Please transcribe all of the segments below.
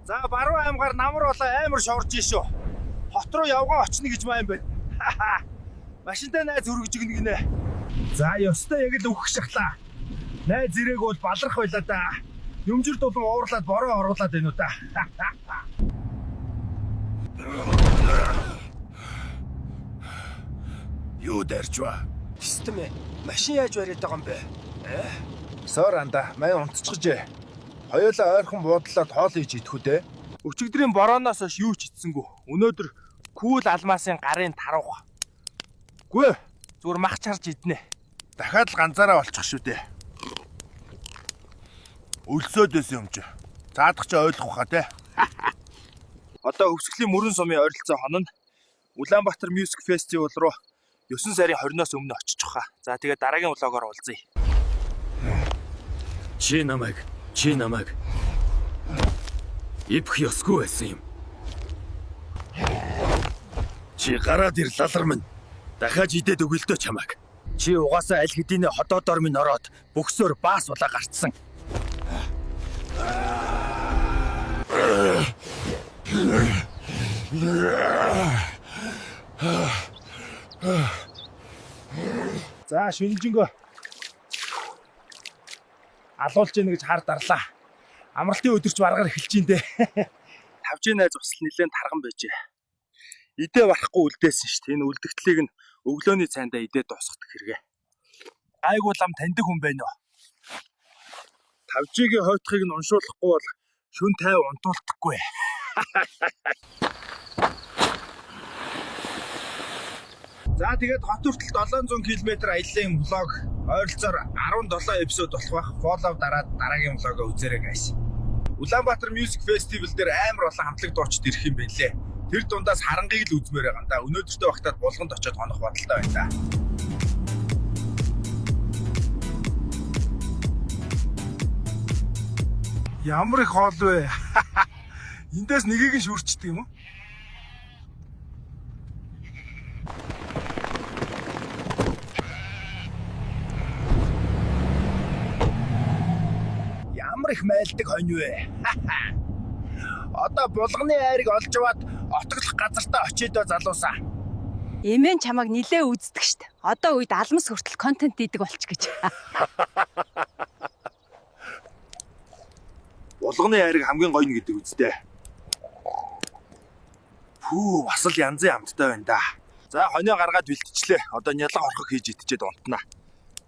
За баруун аймгаар намар болоо амар шорж ийн шүү. Хот руу явган очно гэж маа юм байна. Машинтай найз өргөж игнэ гинэ. За ёстой яг л өгөх шахлаа. Найз ирээг бол баларх байлаа да. Юмжир дулан уурлаад бороо оруулаад байна уу да. Юу дайрч ба? Систем ээ. Машин яаж бариад байгаа юм бэ? Сор анда, мань унтчихжээ. Хоёулаа ойрхон буудлаад хоол хийж идэх үү дээ? Өчигдрийн борооноос хойш юу ч ицсэнгүү. Өнөөдөр кул алмаасын гарын таруух. Гүй. Зүгээр мах чарж иднэ. Дахиад л ганцаараа болчих шүү дээ. Өлсөөд байсан юм чи. Заадах чи ойлгох хаа те. Одоо Хөвсгөлийн мөрөн сумын ойролцоо хоног нь Улаанбаатар Music Festival руу 9 сарын 20-оос өмнө очиж хаа. За тэгээ дараагийн влогоор уулзъя. Чи намайг, чи намайг ипх ёсгүй байсан юм. Чи гараад ир лалар минь. Дахиад идээд өгөлдөө чамайг. Чи угаасаа аль хэдийн ходоодоор минь ороод бөхсөөр баас улаа гарцсан. За шүнжэнгөө алуулж ийн гэж хар дарлаа. Амралтын өдөрч баргаар эхэлж ийн дээ. Тавжийн найз бас л нэлээд тарган байжээ. Идэ барахгүй үлдээсэн шүү дээ. Энэ үлдэгдлийг нь өглөөний цайндаа идэ дуусгадаг хэрэгэ. Айгуу лам таньдаг хүн байна уу? Тавжигийн хойтхыг нь уншуулахгүй бол шүн 50 унтуулдаггүй. За тэгээд хот хүртэл 700 км аяллаа влог ойролцоогоор 17 эпизод болох байх. Follow дараад дараагийн влогоо үзээрэй guys. Улаанбаатар Music Festival дээр амар олон хамтлаг дуучид ирэх юм байлээ. Тэр дундаас харангийг л үзмээр байгаа юм да. Өнөөдөртөө багтаад булганд очиод хонох бодолтой байна да. Ямар их хоол вэ? Эндээс нэгийг нь шүрчдэг юм уу? Ямар их майлдаг хонь вэ? Одоо булганы айрыг олж аваад отоглох газартаа очиод ба залуусаа. Эмээн чамайг нилээ үздэг штт. Одоо үед алмас хүртэл контент идэг болч гэж. Булганы айрыг хамгийн гоё нь гэдэг үстэй. Пүү, бас л янзын амттай байна да. За, хонио гаргаад бэлтжлээ. Одоо нялга хорхог хийж идчихэд унтнаа.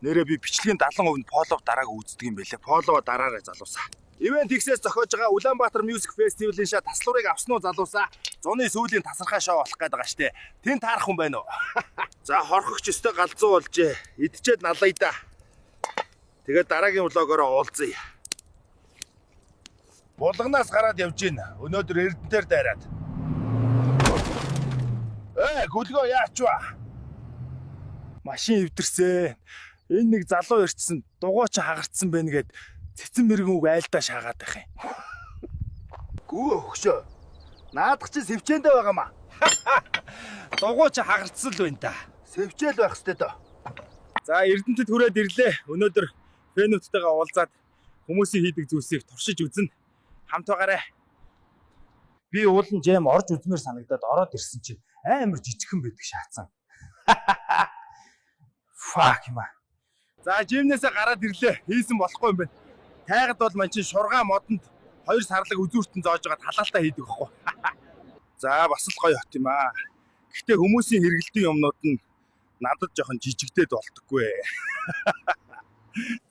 Нэрээ би бичлэгийн 70% нь follow дарааг үздэг юм байлээ. Follow дараарай залуусаа. Ивент Texas зохиож байгаа Улаанбаатар Music Festival-ийн ша таслуурыг авсан уу залуусаа? Зуны сүүлийн тасархай шоу болох гээд байгаа штэ. Тэн таарах хүн байна уу? За, хорхогч өстой галзуу болжээ. Идчихэд налая да. Тэгээд дараагийн влогоороо уулзъя. Булганаас гараад явж гин. Өнөөдөр Эрдэнтээр дайраад. Ээ, гүлгөө яач вэ? Машин эвдэрсэн. Энэ нэг залуу ирчихсэн. Дугуй чи хагарцсан байна гэд цэцэн мэрэгэн үг айлдаа шаагаад байх юм. Гүү өгшөө. Наадах чи сэвчэндээ байгаа маа. Дугуй чи хагарцсан л байна да. Сэвчээл байх хэвээр дөө. За Эрдэнэтэд хүрээд ирлээ. Өнөөдөр фэнүүдтэйгээ уулзаад хүмүүсийн хийдэг зүйлсийг туршиж үзнэ. Хамт байгаарай. Би уулын жэм орж үзмээр санагдаад ороод ирсэн чинь амар жижигхэн байдаг шаацсан. Fuck юм аа. За жимнээсээ гараад ирлээ. Хийсэн болохгүй юм байна. Тайгад бол ман чинь шургаа модонд хоёр сарлаг үзүүртэн зоож байгаа талаалтаа хийдэг байхгүй. За бас л гоё хот юм аа. Гэхдээ хүмүүсийн хэрэгэлдэг юмнууд нь надад жоохон жижигдээд болтггүй.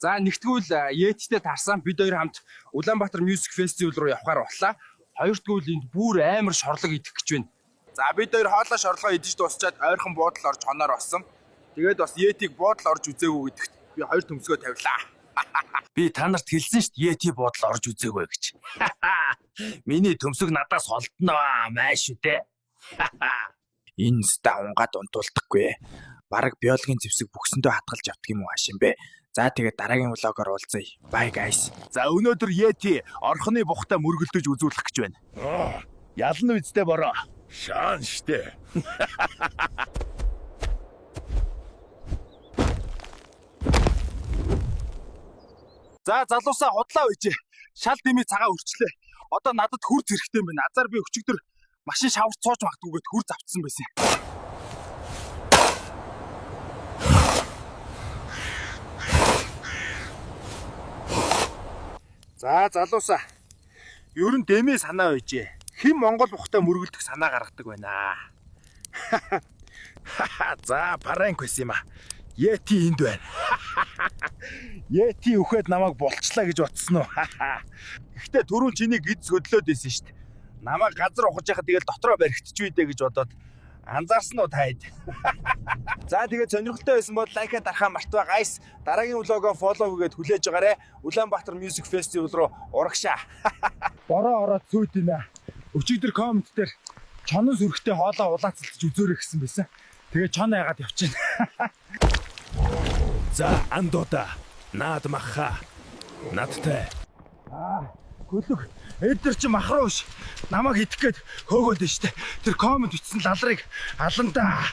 За нэгтгүүл Йеттэй тарсан бид хоёр хамт Улаанбаатар Music Festival руу явхаар боллаа. Хоёрдгүүл энд бүр амар шорлог идэх гэж байна. За бид хоёр хоолоо шорлогоо идэж дуусчаад ойрхон буудал орж хоноор болсон. Тэгээд бас Йетиг буудал орж үзээгүй гэдэгт би хоёр төмсгөө тавилаа. Би та нарт хэлсэн шүү дээ Йети буудал орж үзээгүй гэж. Миний төмсөг надаас холдно аа маа шүү дээ. Энэ ста унгаад унтуулдаггүй. Бараг биологийн зэвсэг бүхсэндөө хатгалж явдаг юм уу хааш юм бэ? За тэгээд дараагийн влогоор уулзъя. Bye guys. За өнөөдөр Йети орхоны бухтаа мөргөлдөж үзүүлэх гэж байна. Ялна үсттэй бороо. Шаан штэ. За залуусаа худлаа үйжээ. Шал дэмий цагаа үрчлээ. Одоо надад хурц хэрэгтэй юм байна. Азар би өчигдөр машин шаварч сууж магадгүйгээд хурц авчихсан байсан. За залуусаа. Ер нь дэмээ санаа байжээ. Хэн Монгол бухтай мөргөлдөх санаа гаргадаг байна. За паранк байсан юм а. Йети энд байна. Йети үхээд намайг болчлаа гэж бодсон уу? Гэхдээ түрүүн чиний гиз хөдлөөд байсан шүү дээ. Намайг газар ухаж яхад тэгэл дотроо баригдчих үү дээ гэж бодоод анзаарсан уу таад. За тэгээд сонирхолтой байсан бол лайкаа дарахаа мартваа guys. Дараагийн влогоо follow хийгээд хүлээж байгаарэ. Улаанбаатар Music Festival руу урагшаа. Бороо ороод сүйт байна. Өчигдөр comment дээр чонон сүрхтэй хоолоо улаацалдаж үзөөрэй гэсэн байсан. Тэгээ чон айгаад явчихна. За андуудаа. Наад маха. Надтай. Гөлөг эдгээр чи мах руу биш. Намайг идэх гээд хөөгөөд нь штэ. Тэр comment бичсэн лалрыг алан да.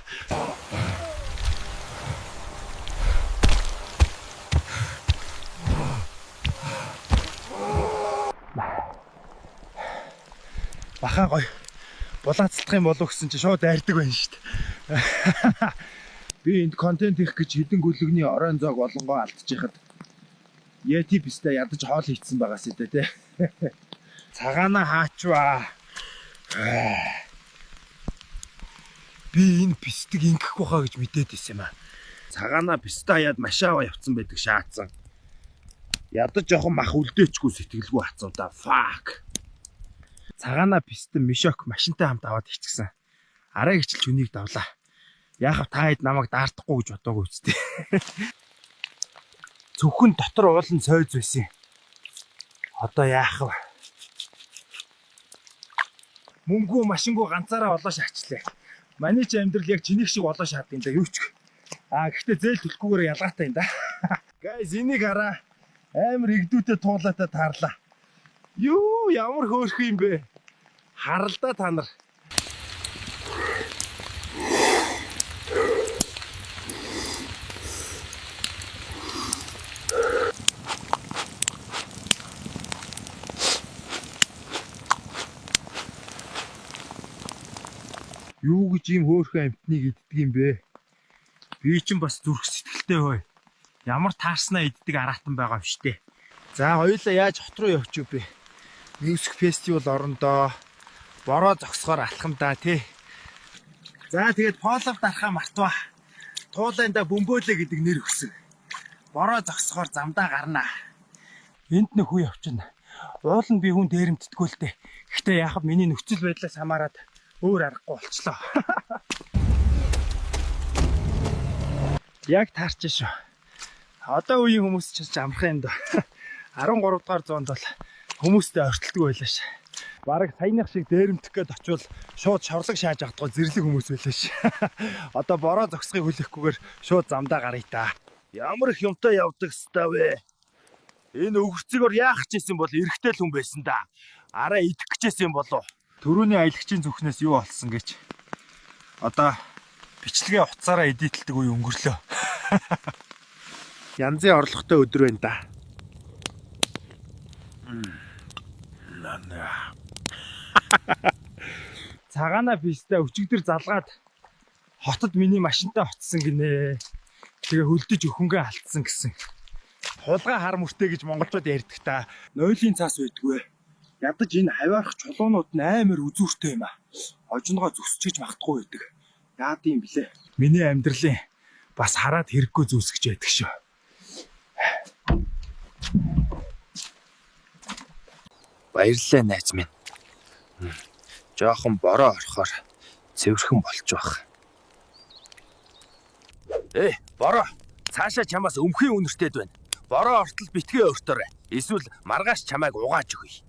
Баха гоё. Булаацалдах юм болов гэсэн чи шууд айрдаг байна штэ. Би энд контент хийх гэж хідэн гөлөгний оройн зоог олонгоо алдчихад Йети бистэ ядаж хоол хийцэн байгаас үү те. Цагаана хаачваа. Би энэ бистэг ингэхгүй хаа гэж мэдээд байсан юм аа. Цагаана писта хаяад машаава явцсан байдаг шаацсан. Ядаж жоохон мах үлдээчгүй сэтгэлгүй хацуу да. Fuck. Цагаана бистэн мишок машинтай хамт аваад ирчихсэн. Арай гिचл хүнийг давлаа. Яахав та хэд намайг даардахгүй гэж бодоогүй үсттэй. Зөвхөн дотор уулын цойз байсан. Одоо яах вэ? Мөнгөө машингөө ганцаараа олоо шаачлаа. Манай ч амьдрал яг чинийх шиг олоо шаадаг юм да юу ч. Аа гэхдээ зээл төлөхгүйгээр ялгаатай юм да. Guys энийг хараа. Амар игдүүтэй туулаатай таарлаа. Юу ямар хөөрхөн юм бэ? Харалдаа та нар. Юу гэж ийм хөөрхөн амтныг иддэг юм бэ? Би чинь бас зүрх сэтгэлтэй хөөе. Ямар таарснаа иддэг араатан байгаа юм штэ. За хоёулаа яаж хот руу явчих вэ? Music Festival орондоо бороо зогсохоор алхам да тий. За тэгээд follow дарахаа мартваа. Туулайнда бөмбөөлөө гэдэг нэр өгсөн. Бороо зогсохоор замдаа гарнаа. Энд нөх үе явчихна. Уул нь би хүн дээрэмддэггүй л дээ. Гэхдээ яхав миний нөхцөл байдлаас хамаарат өөр аргагүй болчлоо. Яг таарч шүү. Одоо үеийн хүмүүс ч амархан юм даа. 13 дугаар зуунд бол хүмүүстэй ортолдог байлаа ш. Бараг саяных шиг дээрэмдэх гээд очивол шууд шорлог шааж авдгаа зэрлэг хүмүүс байлаа ш. Одоо бороо зогсохыг хүлээхгүйгээр шууд замдаа гаръя та. Ямар их юмтай явдаг ста вэ? Энэ өвгөрцгөр яах ч гэсэн бол эрэгтэй л хүн байсан да. Араа идэх гэжсэн юм болов. Төрөүний аялагчийн зүхнээс юу олсон гэж. Одоо бичлэгээ утсаараа эдитэлдэг үе өнгөрлөө. Янзын орлоготой өдөр байна да. Цагаана бистэ өчигдөр залгаад хотод миний машинтай очсон гинэ. Тэгээ хөлдөж өхөнгөө алдсан гэсэн. Хулгай хар мөртэй гэж монголчууд ярьдаг та. Нойлын цаас байдгүй. Ядаж энэ хаваарах чулуунууд нь амар үзүүртэй юм а. Ожингоо зүсчиж магтгүй байдаг. Яад юм блэ? Миний амьдралын бас хараад хэрэггүй зүйлс гэж байдаг шүү. Баярлалаа найз минь. Жохон бороо орохоор цэвэрхэн болж байх. Э, бороо. Цаашаа чамаас өмхийн үнэртэд байна. Бороо ортол битгий өртөөрэй. Эсвэл маргааш чамайг угааж өгье.